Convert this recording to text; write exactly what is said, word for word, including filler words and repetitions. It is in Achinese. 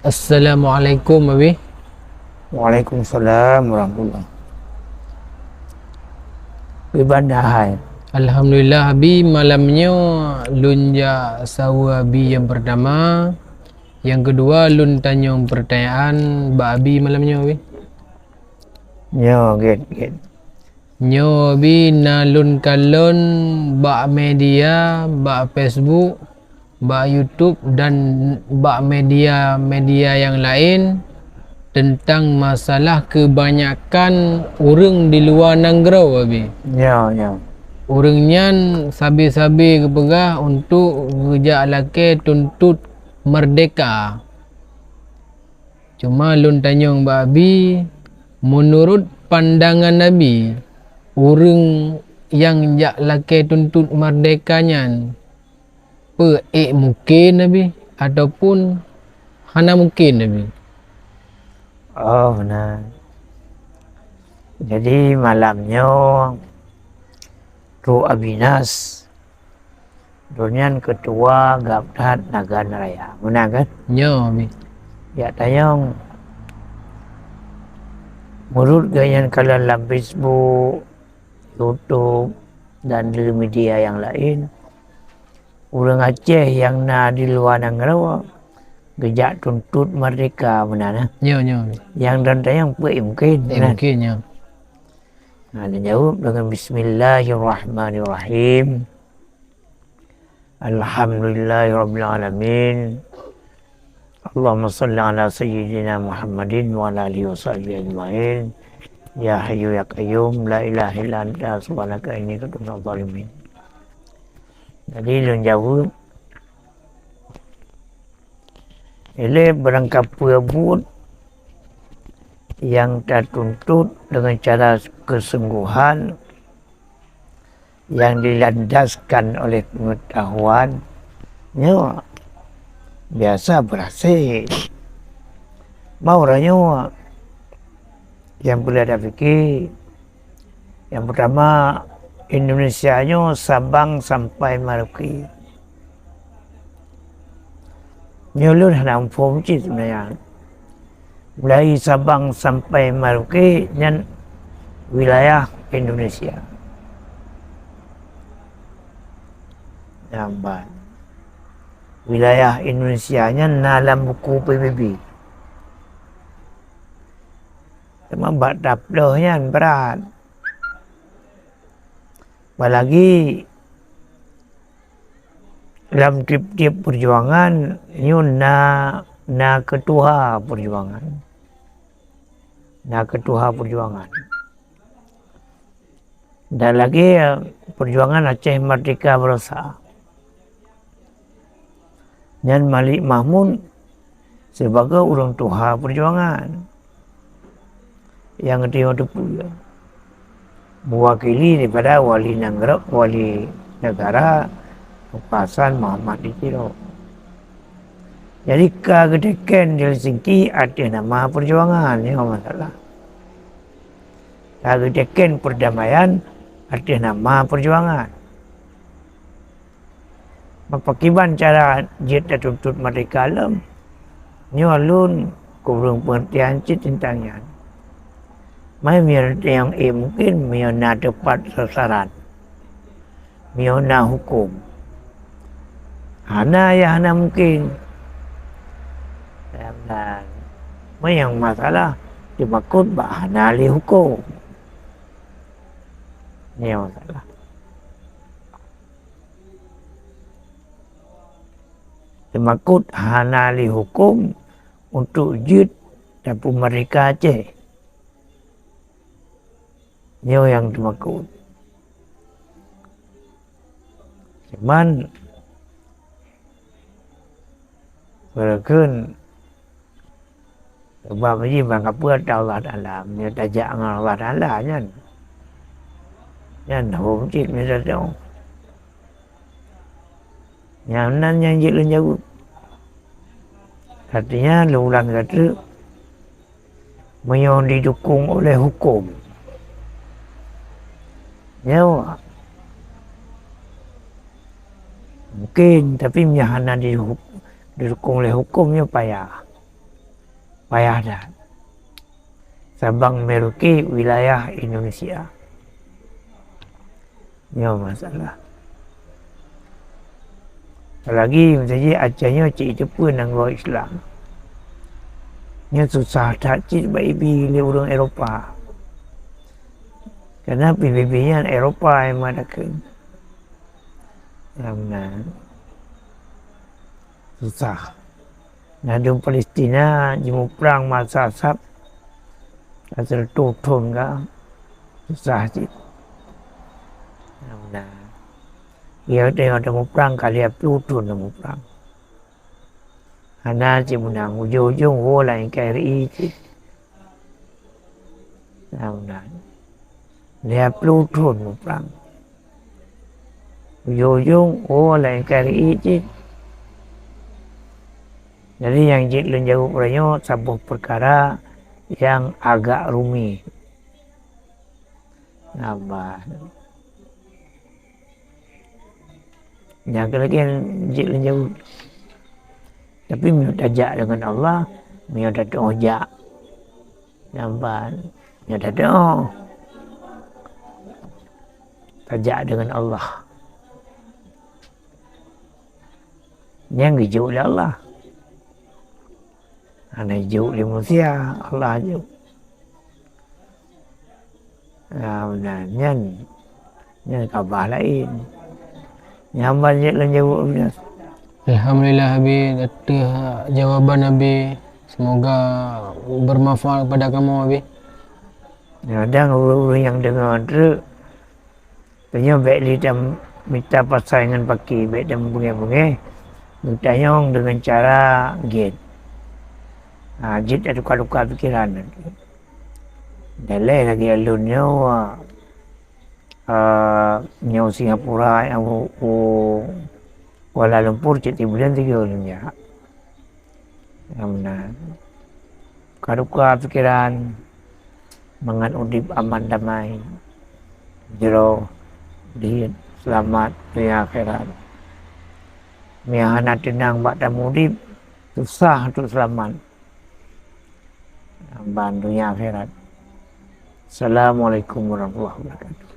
Assalamualaikum, Abi. Waalaikumsalam warahmatullah. Kiban hai? Alhamdulillah, Abi. Malam nyoe lôn jak saweue Abi nyang pertama. Nyang keudua, lôn tanyong peurtanyaan bak Abi malam nyoe, Abi. Nyoe, gét, gét. Nyoe, Abi, na lôn kalon bak media, bak Facebook, bak YouTube dan bak media-media nyang laén teuntang masalah keubanyakan ureuëng di luwa nanggroe, Abi. Ya, ya. Ureuëng nyan sabe-sabe geupeugah untuk geujak lakée tuntot meurdehka. Cuma lôn tanyong bak Abi, meunurot pandangan Abi, ureuëng nyang jak lakée tuntot meurdehka nyan, peu ék mungken, Abi, ataupun hana mungken, Abi? Oh, na. Jadi, malam nyoe, Trok Abinas, droeneuh nyan keutua Gabthat Nagan Raya. Meunan kan? Nyoe, Abi. Jak tanyong, meunurot geuhnyan kalon lam Facebook, YouTube, dan di media nyang laén, ureuëng Aceh nyang na di luwa nanggroe geujak tuntot meurdehka meunan, eh? Nyoe, nyoe. Nyang dan tanyong peu ék mungken, eh, meunan? Mungken, nyoe. Nah, dijaweueb deungon bismillahirrahmanirrahim. Alhamdulillahirabbil alamin. Allahumma shalli ala sayyidina Muhammadin wa ala alihi wa sahbihi ajmain. Ya Hayyu ya Qayyum, la ilaha illa anta subhanaka inni kuntu minadh dhalimin. Jadi, lôn jaweueb, ilée barangkapeue buet nyang tatuntot deungon cara keusunggohan nyang dilandaskan oleh peungetahuan, nyoe biasa beurhasil. Mau uroe nyoe nyang peureulée tapike, nyang peurtama, Indonesia nyoe Sabang sampai Merauke. Nyoe lôn hana muphom cit sebenarnya. Mulai Sabang sampai Merauke nyan wilayah Indonesia. Nyan ban. Wilayah Indonesia nyan na lam buku P B B. Teuma bak taploh nyan brat. Apalagi lam tieb-tieb peujuangan nyoe na, na keutuha peujuangan. Na keutuha peujuangan. Dan lagée peujuangan Aceh Merdeka Beurosa. Nyan Malik Mahmud sibagoe ureuëng tuha peujuangan nyang geuteupeue meuwakili daripada wali nanggroe, wali negara Hasan Muhammad di Tiro. Jadi, ka geuteken di Helsinki ateueh nama peujuangan, nyoe masalah. Ka geuteken perdamaian ateueh nama peujuangan. Pakriban cara jeuet tatuntut merdeka lom? Nyoe lôn kureueng peungeurtian cit teuntang nyan. Meunyoe teuntang, eh, mungken meunyoe na teupat sasaran, meunyoe na huköm. Hana, ya, hana mungken. Dan meunyoe masalah teumakot bak hana lé huköm. Nyoe masalah. Teumakot hana lé huköm untuk jeuet tapeumeurdeka Aceh. Nyoe nyang teumakot. Cuman, beureukheun Sabab jih ban kapeue ata Allah Taala, meunyoe tajak ngon Allah Taala nyan, nyan hom cit meusadoe. Nyan nan nyang jeuet lôn jaweueb. Artinya, lôn ulang keu treuk, meunyoe didukong oleh huköm, nyoe mungken, tapi meunyoe hana dihu-, didukong oleh huköm, nyoe payah. Payah that. Sabang Merauke wilayah Indonesia. Nyoe masalah. Apalagi miseujih Aceh nyoe cit teupeue nanggroe Islam. Nyoe susah that cit bak ibi lé ureuëng Eropa. Karena P B B nyan Eropa nyang meudakeueng. Nyang na susah. Ladôm Palestina jimuprang masa sab, ka sireutoh thon ka, susah cit. Nyang na, ya, teuh muprang ka lhèe ploh thon muprang. Hana cit meunang, ujong-ujong woe lam N K R I cit. Nyang na, lhèe ploh thon muprang. Ujong-ujong woe lam N K R I cit. Jadi nyang jeuet lôn jaweueb uroe nyoe saboh peukara nyang agak rumit. Nambah. Nyang keuleugian jeuet lôn jaweueb. Tapi meunyoe tajak deungon Allah, meunyoe tatu'oh jak. Nyan ban, nyoe tatu'oh. Tajak deungon Allah. Nyang geujok lé Allah. Hana jok lé manusia, Allah jok. Ah, meunan nyan, nyan kabah laén. Nyan ban jeuet lôn jaweueb nyan. Alhamdulillah, Abi, ateueh jawaban Abi. Semoga bermanfaat kepada kamu, Abi. Kadang ureuëng-ureuëng nyang deungoe treuk, tanyoe bék lé tamita pasai ngon paki, bék tameubungéh-bungéh, meutanyong deungon cara gét. Ha, jeuet tatuka-tuka pikeran. Daleh lagée lôn nyoe, a, nyoe Singapura, nyang u, u Kuala Lumpur, cit tibuleuen tiga lôn jak. Nyang meunan. Ka tuka pikeran, mangat udeb aman damai, jroh, diet, seulamat donya akhirat. Meunyo hana teunang bak tamu udeb, susah untuk seulamat ban donya akhirat. Assalamualaikum warahmatullahi wabarakatuh.